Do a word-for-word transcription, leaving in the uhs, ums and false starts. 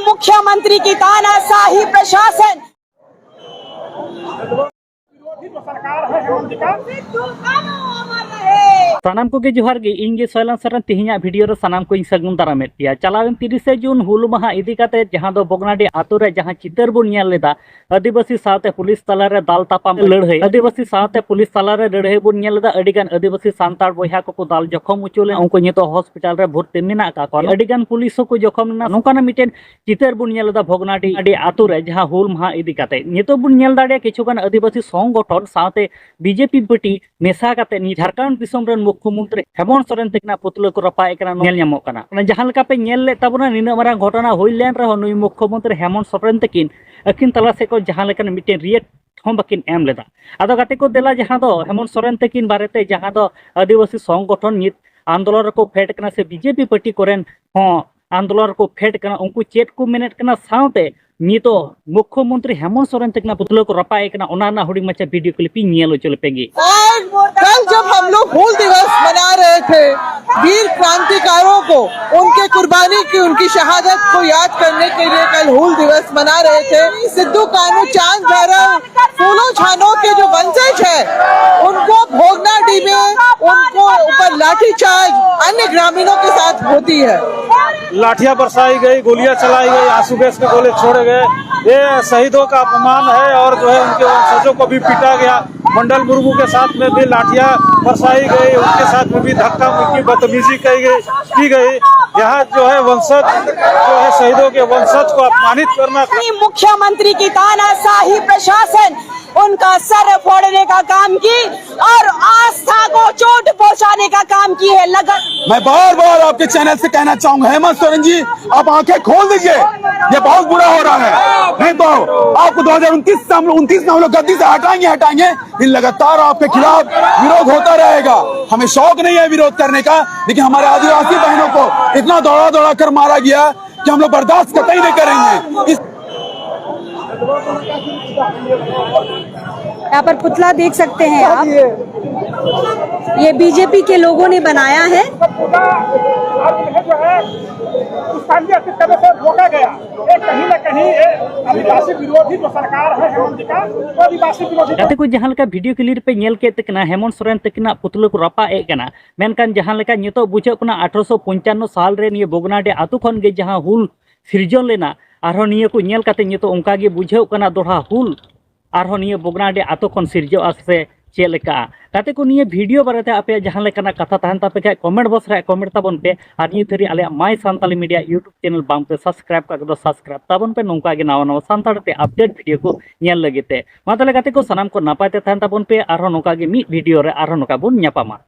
मुख्यमंत्री की तानाशाही प्रशासन। ᱥᱟᱱᱟᱢ ᱠᱚᱜᱮ ᱡᱚᱦᱟᱨ ᱜᱮ, ᱤᱧ ᱜᱮ ᱥᱚᱭᱞᱟᱱ ᱥᱚᱨᱮᱱ᱾ ᱛᱮᱦᱮᱧᱟᱜ ᱵᱷᱤᱰᱤᱭᱳ ᱨᱮ ᱥᱟᱱᱟᱢ ᱠᱚᱧ ᱥᱟᱹᱜᱩᱱ ᱫᱟᱨᱟᱢᱮᱫ ᱯᱮᱭᱟ᱾ ᱪᱟᱞᱟᱣᱮᱱ ᱛᱤᱨᱤᱥᱮ ᱡᱩᱱ ᱦᱩᱞ ᱢᱟᱦᱟ ᱤᱫᱤ ᱠᱟᱛᱮ ᱡᱟᱦᱟᱸ ᱫᱚ ᱵᱚᱜᱽᱱᱟᱰᱤ ᱟᱛᱳ ᱨᱮ ᱡᱟᱦᱟᱸ ᱪᱤᱛᱟᱹᱨ ᱵᱚᱱ ᱧᱮᱞ ᱞᱮᱫᱟ, ᱟᱹᱫᱤᱵᱟᱹᱥᱤ ᱥᱟᱶᱛᱮ ᱯᱩᱞᱤᱥ ᱛᱟᱞᱟᱨᱮ ᱫᱟᱞ ᱛᱟᱯᱟᱢ ᱞᱟᱹᱲᱦᱟᱹᱭ, ᱟᱹᱫᱤᱵᱟᱹᱥᱤ ᱥᱟᱶᱛᱮ ᱯᱩᱞᱤᱥ ᱛᱟᱞᱟᱨᱮ ᱞᱟᱹᱲᱦᱟᱹᱭ ᱵᱚᱱ ᱧᱮᱞ ᱞᱮᱫᱟ᱾ ᱟᱹᱰᱤ ᱜᱟᱱ ᱟᱹᱫᱤᱵᱟᱹᱥᱤ ᱥᱟᱱᱛᱟᱲ ᱵᱚᱭᱦᱟ ᱠᱚᱠᱚ ᱫᱟᱞ ᱡᱚᱠᱷᱚᱢ ᱦᱚᱪᱚ ᱞᱮᱱᱟ, ᱩᱱᱠᱩ ᱱᱤᱛᱚᱜ ᱦᱚᱥᱯᱤᱴᱟᱞ ᱨᱮ ᱵᱷᱚᱨᱛᱤ ᱢᱮᱱᱟᱜ ᱟᱠᱟᱫ ᱠᱚᱣᱟ᱾ ᱟᱹᱰᱤ ᱜᱟᱱ ᱯᱩᱞᱤᱥ ᱦᱚᱸᱠᱚ ᱡᱚᱠᱷᱚᱢ ᱞᱮᱱᱟ᱾ ᱱᱚᱝᱠᱟᱱᱟᱜ ᱢᱤᱫᱴᱮᱱ ᱪᱤᱛᱟᱹᱨ ᱵᱚᱱ ᱧᱮᱞ ᱮᱫᱟ ᱵᱷᱚᱜᱽᱱᱟᱰᱤ ᱟᱹᱰᱤ ᱟᱛᱳ ᱨᱮ ᱡᱟᱦᱟᱸ ᱦᱩᱞ ᱢᱟᱦᱟ ᱤᱫᱤ ᱠᱟᱛᱮ᱾ ᱱᱤᱛᱚᱜ ᱵᱚᱱ ᱧᱮᱞ ᱫᱟᱲᱮᱭᱟᱜᱼᱟ ᱠᱤᱪᱷᱩ ᱜᱟᱱ ᱟᱹᱫᱤᱵᱟᱹᱥᱤ ᱥᱚᱝᱜᱚᱴᱷᱚᱱ ᱥᱟᱶᱛᱮ ᱵᱤᱡᱮᱯᱤ ᱯᱟᱨᱴᱤ ᱢᱮᱥᱟ ᱠᱟᱛᱮ ᱱᱤᱭᱟᱹ ᱡᱷᱟᱲᱠᱷᱚᱸᱰ ᱫᱤᱥᱚᱢ ᱨᱮᱱ ᱢᱩᱠᱷᱭᱚᱢᱚᱱᱛᱨᱤ ᱦᱮᱢᱚᱱᱛ ᱥᱚᱨᱮᱱ ᱛᱟᱹᱠᱤᱱᱟᱜ ᱯᱩᱛᱞᱟᱹ ᱠᱚ ᱨᱟᱯᱟᱜ ᱮ ᱠᱟᱱᱟ, ᱧᱮᱞ ᱧᱟᱢᱚᱜ ᱠᱟᱱᱟ᱾ ᱚᱱᱟ ᱡᱟᱦᱟᱸ ᱞᱮᱠᱟ ᱯᱮ ᱧᱮᱞ ᱞᱮᱫ ᱛᱟᱵᱚᱱᱟ, ᱱᱤᱱᱟᱹᱜ ᱢᱟᱨᱟᱝ ᱜᱷᱚᱴᱚᱱᱟ ᱦᱩᱭ ᱞᱮᱱ ᱨᱮᱦᱚᱸ ᱱᱩᱭ ᱢᱩᱠᱷᱭᱚᱢᱚᱱᱛᱨᱤ ᱦᱮᱢᱚᱱᱛ ᱥᱚᱨᱮᱱ ᱛᱟᱹᱠᱤᱱ ᱟᱹᱠᱤᱱ ᱛᱟᱞᱟ ᱥᱮᱫ ᱠᱷᱚᱱ ᱡᱟᱦᱟᱸ ᱞᱮᱠᱟᱱ ᱢᱤᱫᱴᱮᱱ ᱨᱤᱭᱮᱠᱴ ᱦᱚᱸ ᱵᱟᱹᱠᱤᱱ ᱮᱢ ᱞᱮᱫᱟ᱾ ᱟᱫᱚ ᱜᱟᱛᱮ ᱠᱚ, ᱫᱮᱞᱟ ᱡᱟᱦᱟᱸ ᱫᱚ ᱦᱮᱢᱚᱱᱛ ᱥᱚᱨᱮᱱ ᱛᱟᱹᱠᱤᱱ ᱵᱟᱨᱮᱛᱮ ᱡᱟᱦᱟᱸ ᱫᱚ ᱟᱹᱫᱤᱵᱟᱹᱥᱤ ᱥᱚᱝᱜᱚᱴᱷᱚᱱ ᱱᱤᱛ ᱟᱱᱫᱳᱞᱚᱱ ᱨᱮᱠᱚ ᱯᱷᱮᱰ ᱠᱟᱱᱟ ᱥᱮ ᱵᱤᱡᱮᱯᱤ ᱯᱟᱨᱴᱤ ᱠᱚᱨᱮᱱ ᱦᱚᱸ ᱟᱱᱫᱳᱞᱚᱱ ᱨᱮᱠᱚ ᱯᱷᱮᱰ ᱠᱟᱱᱟ, ᱩᱱᱠᱩ ᱪᱮᱫ ᱠᱚ ᱢᱮᱱᱮᱫ ᱠᱟᱱᱟ, ᱥᱟᱶᱛᱮ ᱱᱤᱛᱚᱜ ᱢᱩᱠᱷᱭᱚᱢᱚᱱᱛᱨᱤ ᱦᱮᱢᱚᱱᱛ ᱥᱚᱨᱮᱱ ᱛᱟᱹᱠᱤᱱᱟᱜ ᱯᱩᱛᱞᱟᱹ ᱠᱚ ᱨᱟᱯᱟᱜ ᱮ ᱠᱟᱱᱟ, ᱚᱱᱟ ᱨᱮᱱᱟᱜ ᱦᱩᱰᱤᱧ ᱢᱟᱪᱷᱟ ᱵᱷᱤᱰᱤᱭᱳ ᱠᱞᱤᱯ ᱤᱧ ᱧᱮᱞ ᱦᱚᱪᱚ ᱞᱮᱯᱮ ᱜᱮ᱾ और कल जब हम लोग हूल दिवस मना रहे थे, वीर क्रांतिकारों को, उनके कुर्बानी की, उनकी शहादत को याद करने के लिए कल हूल दिवस मना रहे थे। सिद्धू कान्हू, चांद भैरव, फूलो झानो के जो वंशज है, उनको भोगनाडीह में उनको ऊपर लाठीचार्ज अन्य ग्रामीणों के साथ होती है। लाठियां बरसाई गई, गोलियां चलाई गई, आंसू गैस के गोले छोड़े गए। ये शहीदों का अपमान है और जो है उनके वंशजों को भी पीटा गया। मंडल मुर्मू के साथ में भी लाठियां बरसाई गई, उनके साथ में भी धक्का मुक्की, बदतमीजी की गई, की गई। यहाँ जो है वंशज, जो है शहीदों के वंशज को अपमानित करना। मुख्यमंत्री की तानाशाही प्रशासन उनका सर फोड़ने का काम की और आस्था को चोट पहुंचाने का काम की है। लगा मैं बार बार आपके चैनल से कहना चाहूंगा, हेमंत सोरेन जी, आप आंखें खोल दीजिए, ये बहुत बुरा हो रहा है। नहीं तो आपको दो हज़ार उनतीस से हम लोग, उनतीस में हम लोग गद्दी से हटाएंगे, हटाएंगे। इन लगातार आपके खिलाफ विरोध होता रहेगा। हमें शौक नहीं है विरोध करने का, लेकिन हमारे आदिवासी बहनों को इतना दौड़ा दौड़ा कर मारा गया कि हम लोग बर्दाश्त कतई नहीं करेंगे। इस यहाँ पर पुतला देख सकते हैं आप, ये बीजेपी के लोगों ने बनाया है। पूरा और उन्हें जो है स्थानीय सिस्टम से रोका गया। सरकार है हेमंत जी का, आदिवासी विरोधी। ᱜᱟᱛᱮ ᱠᱚ, ᱡᱟᱦᱟᱸ ᱞᱮᱠᱟ ᱵᱷᱤᱰᱤᱭᱳ ᱠᱞᱤᱯ ᱯᱮ ᱧᱮᱞ ᱠᱮᱫ ᱛᱟᱹᱠᱤᱱᱟ, ᱦᱮᱢᱚᱱᱛ ᱥᱚᱨᱮᱱ ᱛᱟᱹᱠᱤᱱᱟᱜ ᱯᱩᱛᱞᱟᱹ ᱠᱚ ᱨᱟᱯᱟᱜ ᱮᱫ ᱠᱟᱱᱟ, ᱢᱮᱱᱠᱷᱟᱱ ᱡᱟᱦᱟᱸ ᱞᱮᱠᱟ ᱱᱤᱛᱚᱜ ᱵᱩᱡᱷᱟᱹᱜ ᱠᱟᱱᱟ, ᱟᱴᱷᱨᱚᱥᱚ ᱯᱚᱧᱪᱟᱱᱱᱚ ᱥᱟᱞ ᱨᱮ ᱱᱤᱭᱟᱹ ᱵᱚᱜᱽᱱᱟᱰᱤ ᱟᱛᱳ ᱠᱷᱚᱱ ᱜᱮ ᱡᱟᱦᱟᱸ ᱦᱩᱞ ᱥᱤᱨᱡᱚᱱ ᱞᱮᱱᱟ, ᱟᱨᱦᱚᱸ ᱱᱤᱭᱟᱹ ᱠᱚ ᱧᱮᱞ ᱠᱟᱛᱮ ᱱᱤᱛᱚᱜ ᱚᱱᱠᱟ ᱜᱮ ᱵᱩᱡᱷᱟᱹᱜ ᱠᱟᱱᱟ ᱫᱚᱲᱦᱟ ᱦᱩᱞ ᱟᱨᱦᱚᱸ ᱱᱤᱭᱟᱹ ᱵᱚᱜᱽᱱᱟᱰᱤ ᱟᱛᱳ ᱠᱷᱚᱱ ᱥᱤᱨᱡᱟᱹᱜᱼᱟ ᱥᱮ ᱪᱮᱫ ᱞᱮᱠᱟᱜᱼᱟ? ᱜᱟᱛᱮ ᱠᱚ, ᱱᱤᱭᱟᱹ ᱵᱷᱤᱰᱤᱭᱳ ᱵᱟᱨᱮᱛᱮ ᱟᱯᱮᱭᱟᱜ ᱡᱟᱦᱟᱸ ᱞᱮᱠᱟᱱᱟᱜ ᱠᱟᱛᱷᱟ ᱛᱟᱦᱮᱱ ᱛᱟᱯᱮ ᱠᱷᱟᱡ, ᱠᱚᱢᱮᱱᱴ ᱵᱚᱠᱥ ᱨᱮ ᱠᱚᱢᱮᱱᱴ ᱛᱟᱵᱚᱱ ᱯᱮ᱾ ᱟᱨ ᱱᱤᱭᱟᱹ ᱛᱷᱟᱹᱨᱤ ᱟᱞᱮᱭᱟᱜ My Santali Media YouTube channel ᱵᱟᱝ ᱯᱮ ᱥᱟᱵᱥᱠᱨᱟᱭᱤᱵ ᱠᱟᱜ ᱠᱚᱫᱚ ᱥᱟᱵᱥᱠᱨᱟᱭᱤᱵ ᱛᱟᱵᱚᱱ ᱯᱮ᱾ ᱱᱚᱝᱠᱟ ᱜᱮ ᱱᱟᱣᱟ ᱱᱟᱣᱟ ᱥᱟᱱᱛᱟᱲ ᱛᱮ ᱟᱯᱰᱮᱴ ᱵᱷᱤᱰᱤᱭᱳ ᱠᱚ ᱧᱮᱞ ᱞᱟᱹᱜᱤᱫ ᱛᱮ᱾ ᱢᱟ ᱛᱟᱦᱚᱞᱮ ᱜᱟᱛᱮ ᱠᱚ, ᱥᱟᱱᱟᱢ ᱠᱚ ᱱᱟᱯᱟᱭ ᱛᱮ ᱛᱟᱦᱮᱱ ᱛᱟᱵᱚᱱ ᱯᱮ᱾ ᱟᱨᱦᱚᱸ ᱱᱚᱝᱠᱟ ᱜᱮ ᱢᱤᱫ ᱵᱷᱤᱰᱤᱭᱳ ᱨᱮ ᱟᱨᱦᱚᱸ ᱱᱚᱝᱠᱟ ᱵᱚᱱ ᱧᱟᱯᱟᱢᱟ᱾